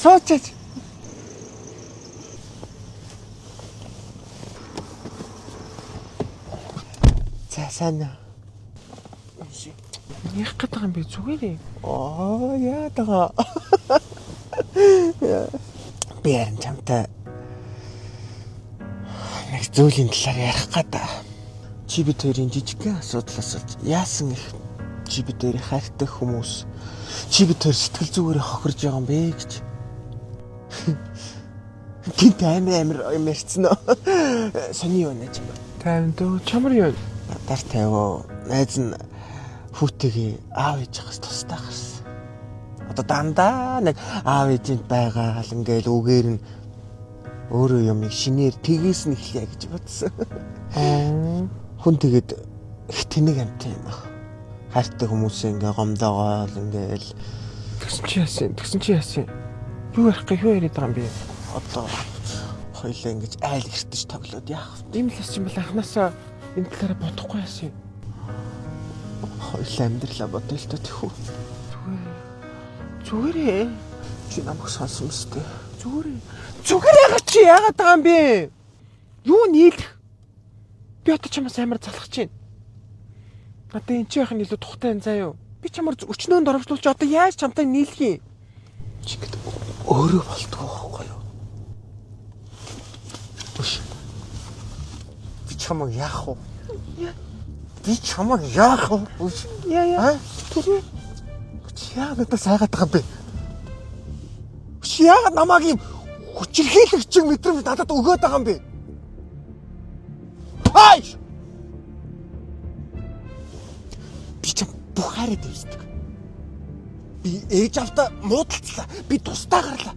Суучаач. За сайн уу. Яах гээд байгаа юм бэ? Зүгээр ээ. Аа яа даа. Би харин чамтай нэг зүйлийн талаар ярих гэдэг. Чи бид хоёрын жижигхэн асуудлаас болж яасан их чи бид хоёрын хайртай хүмүүс чи бид хоёр сэтгэл зүгээрээ хохирж байгаа юм бэ гэж. Гинт амар амар юм ярьсан уу? Сони юу нэ чам? Тайван дөө чамар юу? Дар тавио. Найз нь хүүтэйгээ аав ээжийнхээс тусдаа гарсан. Одоо дандаа нэг аав ээжинд байгаа л ингээл үгээр нь өөрөө юмыг шинээр тгээс нь эхлэе гэж бодсон. Аа. Хүн тэгээд их тэнэг амт юм аа. Хайртай хүмүүсээ ингээ гомдоогоол ингээл Тэгсэн чи яасан? Тэгсэн чи яасан? Юу ярих гэ юу яриад байгаа юм бэ? Одоо хоёлаа ингэж айл гэртэж тоглоод яах вэ? Ийм л бас юм бол анханасаа энэ талаараа бодохгүй яасан юм. Хоёлаа амьдралаа бодъё л доо тэхүү. Зүгээр ээ. Чи намайг сонсон мэт. Зүгээр ээ. Зүгээр яагаад чи яагаад байгаа юм бэ? Юу нийлэх? Би одоо чамаас амар залхаж байна. Надад энэ чи яхын илүү тухтай юм заа юу? Би чамаар өчнөө доромжлуулж одоо яаж чамтай нийлэх юм? Чи ингэдэг өөрөө болтгоо байхгүй юу? Үш. Би чамайг яах вэ? Би чамайг яах вэ? Үш. Яа яа. А? Түрүү. Чи яагаад надад сайгаад байгаа юм бэ? Үш яагаад намайг ийм хүчирхийлэгчин мэдрэмж надад өгөөд байгаа юм бэ? Ай! Би чам бүх хайраа дэвсдэг. Би ээж автаа муудалцлаа. Би тусдаа гарлаа.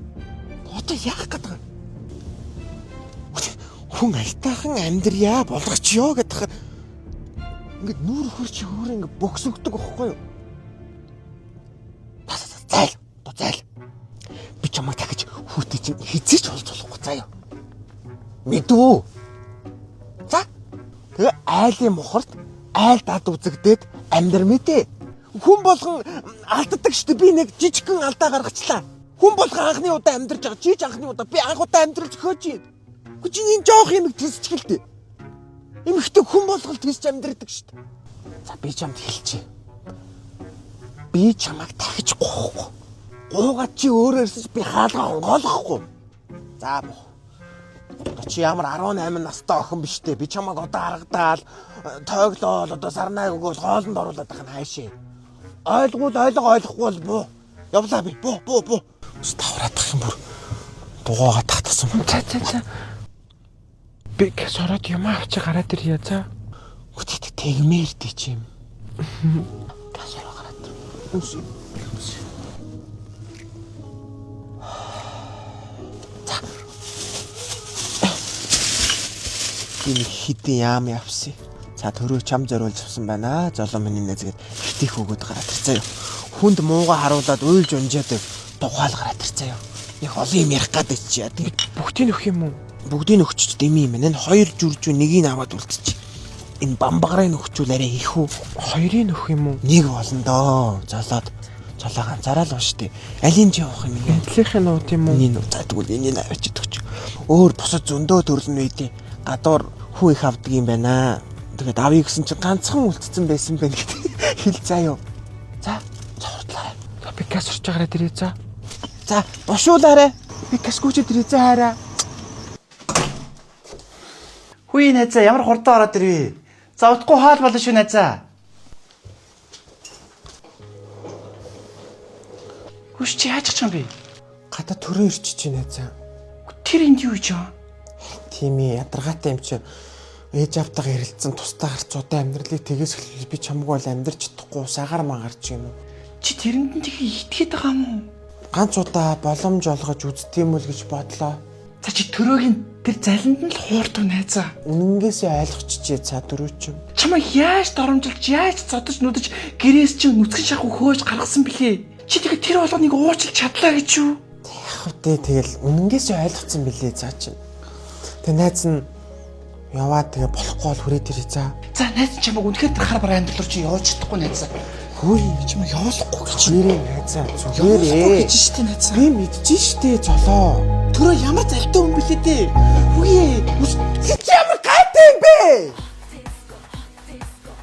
Одоо яах гээд байгаа юм? Хүн аятайхан амьдрья болгочихё гэдэг ингээд нүүр хөрч өөр ингээд бөксөгдөг байхгүй юу? Зайл. Одоо зайл. Би чамайг дахиж хүүтэй чинь хизээч уулзуулахгүй заяа. Мэдүү. За. Тэгээ айлын мухарт айл дад үзэгдээд амьдр мэдээ. Хүн болгон алддаг штэ би нэг жижигхэн алдаа гаргачлаа. Хүн болгон анхны удаа амьдарч байгаа. Чи ч анхны удаа би анх удаа амьдрал зөхиож байна. Үгүй чи энэ жоох юм төсчихэл дээ. Эмэгтэй хүн болгол төсч амьдрдаг штэ. За би чамд хэлчихье. Би чамайг дахиж гоохгүй. Гуугаад чи өөрөө ирсэн чи би хаалга онгойлгохгүй. За бох. Одоо чи ямар 18 настай охин биш үү? Би чамайг одоо аргадаал тойглоол одоо сарнайг өгөөл хоолнд оруулаад байх нь хайшээ. Ойлгуул ойлго ойлгохгүй бол буу. Явлаа би. Буу буу буу. Ус тавраадах юм бүр. Дугуугаа татсан юм. За за за. Би гэс ороод юм авчи гараад ирье за. Үгүй тэгмээр тий чи юм. Газ ороо гараад. Үс. За. Би нэг хідэн яам явсан. За төрөө чам зориулж авсан байна. Золон миний нэзгээд хитих өгөөд гараад ир заяа. Хүнд мууга харуулад уйлж унжаад байв. Дугаал гараад ир заяа. Нэг олон юм ярих гэдэг чи яа. Бүгдийг нөх юм уу? Бүгдийг өгчөж дэмий юм байна. Энэ хоёр жүржүү нэгийг аваад үлдчих. Энэ бамбагрын өгчүүл арай их үү? Хоёрыг нөх юм уу? Нэг болно доо. Золоод золоо ганцаараа л ууштай. Алийн чи явах юм ингээ. Энтлийнх нь уу тийм үү? Энийг за тэгвэл энийг авчиж өгч. Өөр бусад зөндөө төрөл нь үйдیں۔ Гадуур хүү их авдаг юм байна. Тэгээд авъя гэсэн чинь ганцхан үлдсэн байсан байх гэдэг хэл заа юу. За цовдлаарай. За би гэс орч гараад ирье за. За бушуулаарай. Би гэс гүйчээд ирье за хайраа. Хүү найзаа ямар хурдан ороод ирвэ? За удахгүй хаал болно шүү найзаа. Хүш чи яаж ч юм бэ? Гадаа төрөө ирчих чинь найзаа. Тэр энд юу хийж байгаа? Тийм ээ ядаргаатай юм чи ээж автагаа ярилцсан тусдаа гарцуудаа амьдралыг тэгээс эхлүүл би чамгүй бол амьдрч чадахгүй сагаар магаар ч юм уу. Чи тэрэнд нь тхий итгээд байгаа юм уу? Ганц удаа боломж олгож үздэм үл гэж бодлоо. За чи төрөөгийн тэр залинд нь л хуурдав найзаа. Үнэнгээсээ ойлгочихжээ цаа дөрөв чинь. Чамайг яаж доромжилж, яаж зодож нүдэж гэрээс чи нүцгэн шахуу хөөж гаргасан бilé? Чи тэгээ тэр болгоныг уучлах чадлаа гэж юу? Яг үгүй тэгэл үнэнгээсээ ойлгоцсон билээ цаа чинь. Тэг найз нь яваад тэгээ болохгүй бол хүрээд ирээ цаа. За найз чамайг үнэхээр тэр хар бараа амьдрал руу чи явуулж чадахгүй найзаа. Хөөе. Би чамайг явуулахгүй гэж. Зүгээрээ найзаа Явуулахгүй зүгээрээ. гэж штэ найзаа. Би мэдэж штэ золоо. Төрөө ямар залтай хүн бэлээ дээ. Үгүй. Чи чи ямар гайтай юм бэ?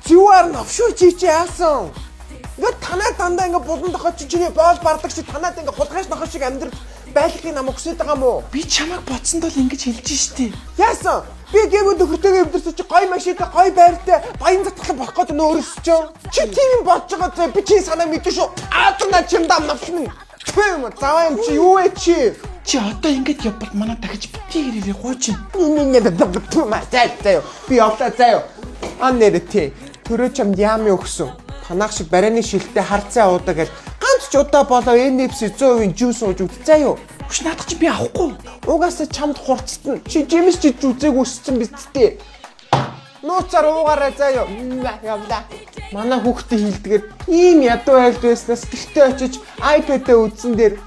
Зюар новшуу чи чи яасан? Ингээ танаа дандаа ингээ булан тохой чи чиний боол бардаг чи танаад ингээ хулгайч нохой шиг амьдрал байлахыг намайг хүсэж байгаа юм уу? Би чамайг бодсонд бол ингэж хэлж штэ. Яасан? Би гэмүү нөхөртэйгээ амьдэрсэн чи гой машинтай, гой байртай, баян затглан болох гэдэг нөө өөрсөж. Чи тийм юм бодож байгаа зэ би чи санаа мэдэн шүү. Аазна чимдам навшмын. Түм заваа юм чи юу вэ чи? Чи одоо ингэж явбал манай дахиж бити хэрээрээ гуучин. Зай заяа. Би явлаа заяа. Ан нэрээ төрөө чамд яам өгсөн. Танах шиг барайны шилтэй харцаа уудаг гэж ганц ч удаа болоо NFC 100% жуус ууж үт заяа. Хүч наадах чи би авахгүй. Угаасаа чамд хурцтана. Чи жимс чи зүзээг өссөн биз дээ. Нууцаар уугаарай заяа. Явлаа. Манай хүүхдээ хилдгээр ийм ядуу айлд байснаас гэртээ очиж iPad-ээ үзсэн дээр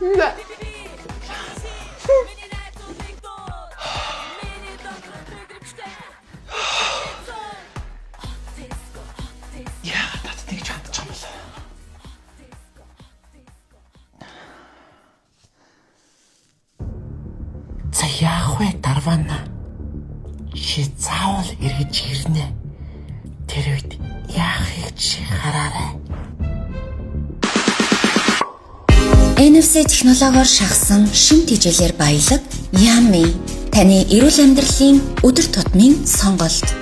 Яагаад надад тэгж хандчих юм бол? За яах вэ Дарвана? Чи заавал эргэж ирнэ. Тэр үед яахыг чи хараарай. NFC технологиор шахсан шин тэжээлээр баялаг Yummy таны эрүүл амьдралын өдөр тутмын сонголт.